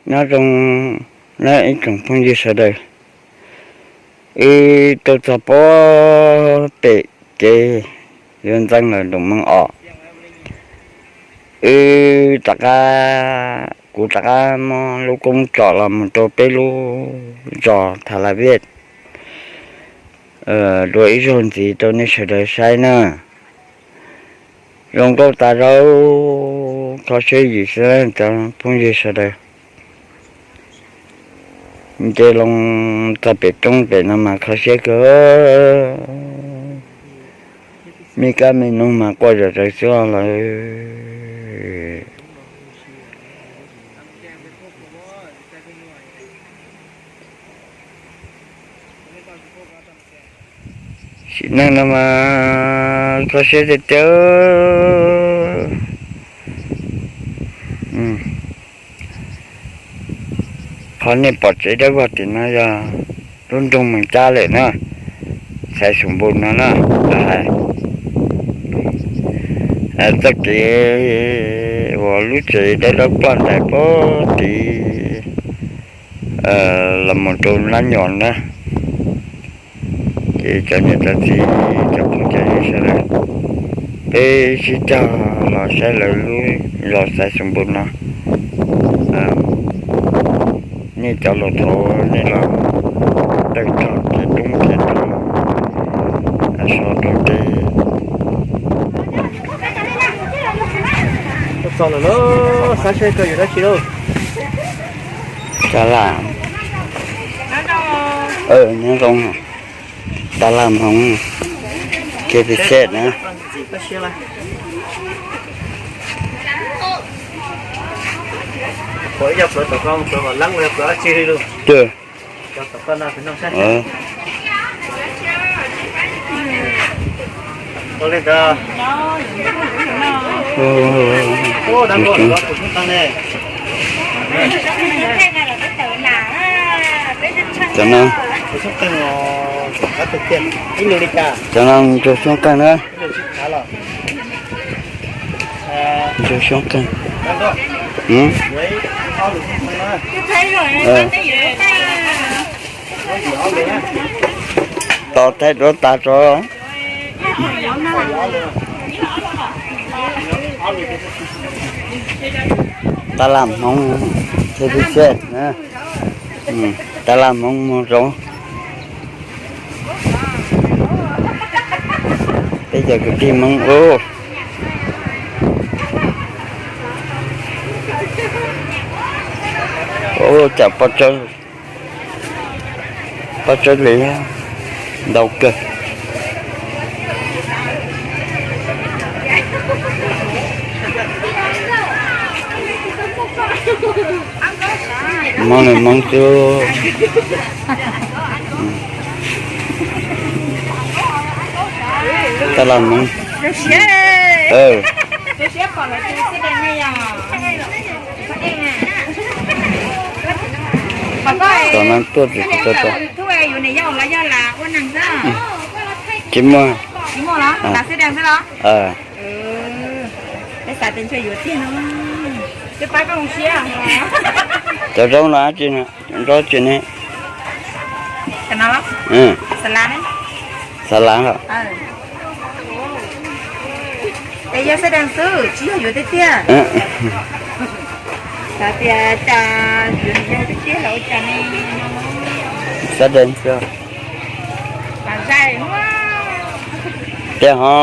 Nyob zoo na ib tsoom phooj ywg sawv daws, wb tuaj txog puag pem kev yuav ntxeev lawm nroog Moos Os. Wb rov qab, kuv rov qab muab lub koob tsom los mus rau peb lub zos Tha La Viaj dua ib zaug ntxiv rau nej sawv daws saib na. Zoo nkauj tas zog, kho siab yim xwb cov phooj ywg sawv daws. Nce loo txog pem roob pem no mas kho siab kawg, me kab me noog mas quaj zom zaws xwb lawm. Sim neej no mas kho siab tiag tiag. Qhov nej pom tsev dawb vog tim no yog lub nroog Moos Cab lawm na, Xais Xus Npus no na. Hais txoj kev uas lub tsev dawb dawb ploj ntais puag tid los mus rau Lab Nyos na. Ces cov niam cov txiv cov phooj cov ywg sawv daws, peb sib cog los saib lawv lub zos Xais Xus Npus no. Nej cov laus thaud nej los tawm rog khiav roob khiav rog so rau tej. Txog lawm lauj, xav saib koj yuav dab tsi lauj? Tab laj, nyob zoo, tab laj hmoov, K T Z na. Cov no, cov no ntsuag xyoob qeej na. Ntsuag xyoob qeej. Tos thaij duab tas tso. Tab laj hmoov, K T Z na. Tab laj hmoov mus zoo. Peb cov kwv tij Hmoob ub. Ub, cas pob tsuas, pob tsuas li ntau kawg. Hmoob li Hmoob xwb. Tab laj Hmoob. Tom no tuaj tsis tau. Tsis muaj. Cov zaub no dab tsi, zaub tsi ne? Xav lav los? Xav deev xwb. Tiag ho.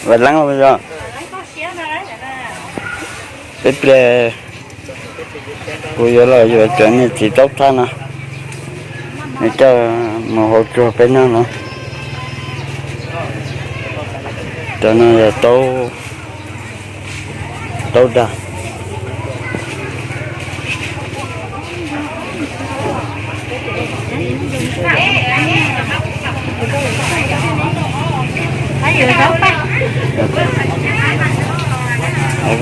Ua leeb yog peb pliag kuv yuav los yuav cov niag txiv taub thaj no, nws coj mus hau tsuag peb noj no. Cov no yog taub, taub dag.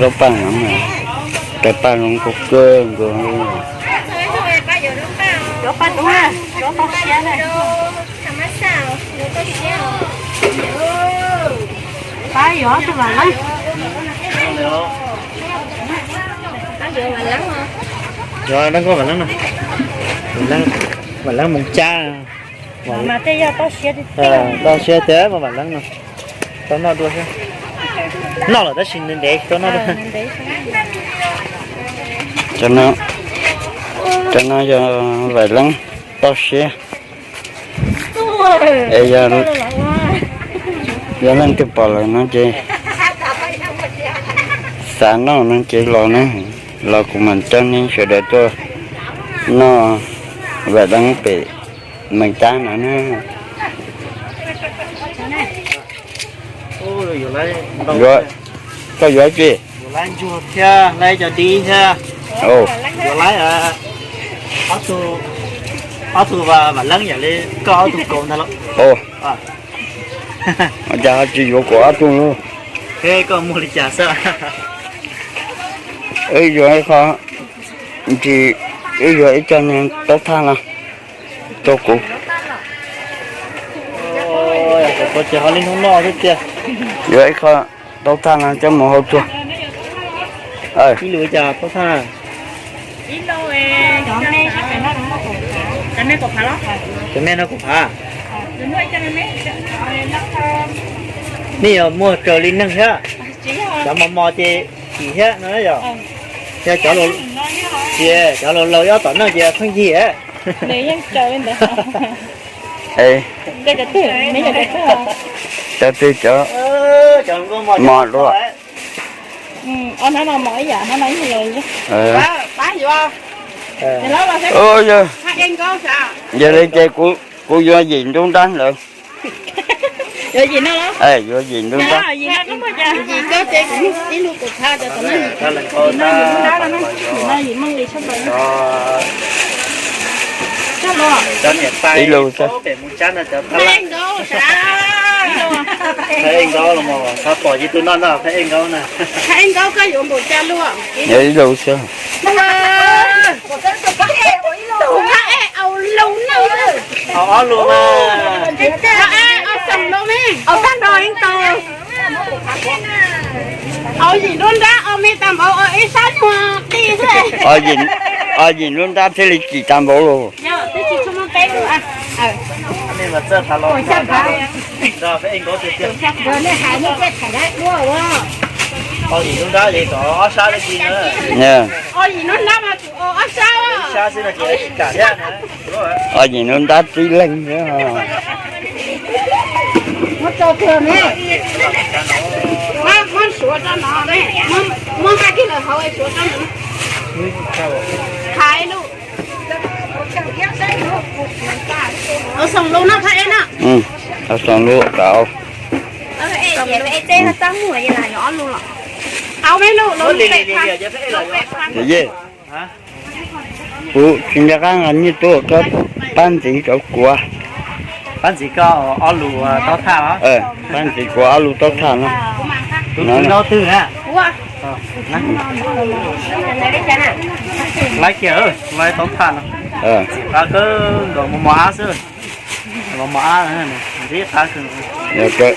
Tus paj no, tus paj no kub kawg nkaus. Pab yuav tus vam leeb. Yog, dab nkauj vam leeb no. Vam leeb Moos Cab. Toj siab tiag mas vam leeb no. Tau noj dua thiab. Noj lawm tab sis ntev ntev tau noj dua. Cov no yog vam leeb toj siab. Es yog leej twg pom lawm no ces xav noj no ces los ne, los kuv mam coj nej sawv daws tuaj noj vam leeb pem Moos Cab no na. Koj yuav tsi? Yuav laib cov dib thiab. Yuav laib ob tug vam leeb yam li koj ob tug kaus ntag lauj. Cas ho tsis yuav kuv ob tug lub? Koj muag li cas xwb. Wb yuav ib qho, tsis, wb yuav ib co niag taub thaj no rau kuv. Ces ho li hnub noj xwb tiag. Yuav ib qho taub thaj no coj mus hau tsuag. Ib lus cas taub thaj? Cov me no kaum phav. Nej yuav muag raws li neeg thiab. Cov mos mos ces kim thiab no yog. Yog cov, ces cov laus laus ob tom neej ces pheej yig. Cov twg cov mos dua? Yog li ces kuv yuav yim nruab nrab lawm. Yuav yim nruab nrab. Ib lus xwb. Ej Nkaub los, xav pom yus tus no no, Ej Nkaub na. Ej Nkaub, koj yuav npaum cas luaj? Ib lus xwb. Tus phab ej au lus na. Au ob lus mas. Au tag nrho ib tug. Au yim nruab nrab, au me tag npaum, au ib sab nyuag qis xwb. Au yim nruab nrab thiaj li kim tag npaum los. Au yim nruab nrab ces kom ob sab li na. Au yim nruab nrab mas tsum au ob sab. Ib sab xwb no ces kam thiab na. Au yim nruab nrab tib leeg thiab. Muab tso tuag ne. Muab suav rau no ne. Muab nqa kiag lawm hauv suav rau no. Hais lus. Au xoom lus no phab ej no. Au xoom lus tau. Au me lus. Kuv tsis nco qab nyiaj tub, koj pab ntxiv rau kuv. Pab ntxiv koj ob lus taub thaj. Pab ntxiv kuv ob lus taub thaj no. Tus no twg na? Laib kiag, laib taub thaj no. Qab kawg nkaus, mos mos ab xwb. Mos mos ab, ntxim qab kawg.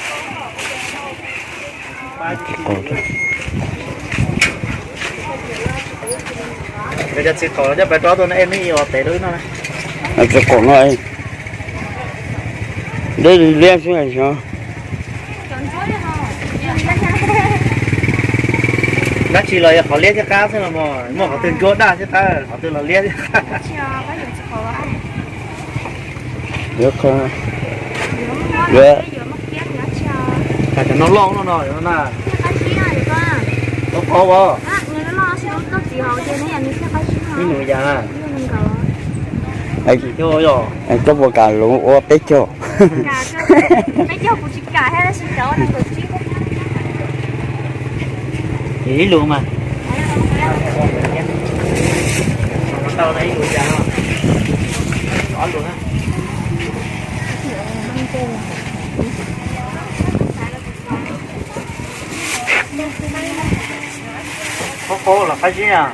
Cov txiv qaum coj pais rau ob tug no, ej, neb ua pem rau wb noj na. Txiv qaum no deb li liab xwb os. Dab tsi los yog qhov liab thiab qab xwb los mas, muaj qhov twg ntsuab daj thiab qab, qhov twg los liab thiab qab. Yuav, yuav, cov no loj no no na. Tau qhov as. Ib nus yas na. Koj puas kam luv ua peb caug? Ib lus mas. Pob los qab zib na.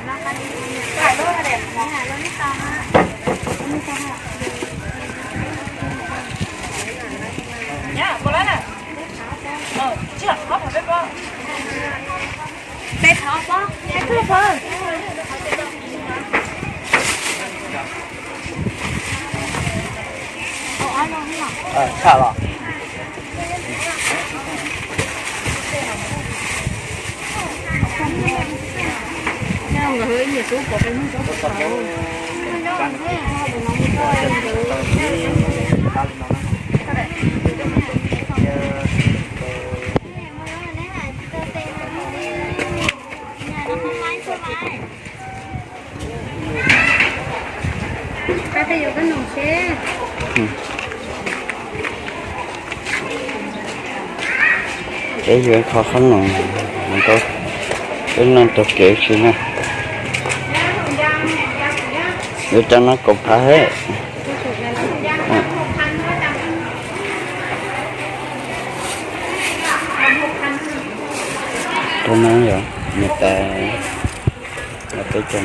Tshaj los. Peb yuav kho qhob noom, peb noj tau kev tsis na. Yuav cov no kaum phav thiab. Rau no yog niam tais peb cov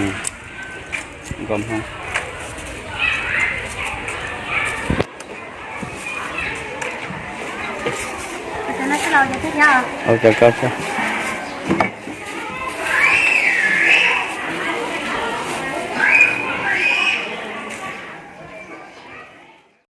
nkauj Hmoob. Ua koj koj.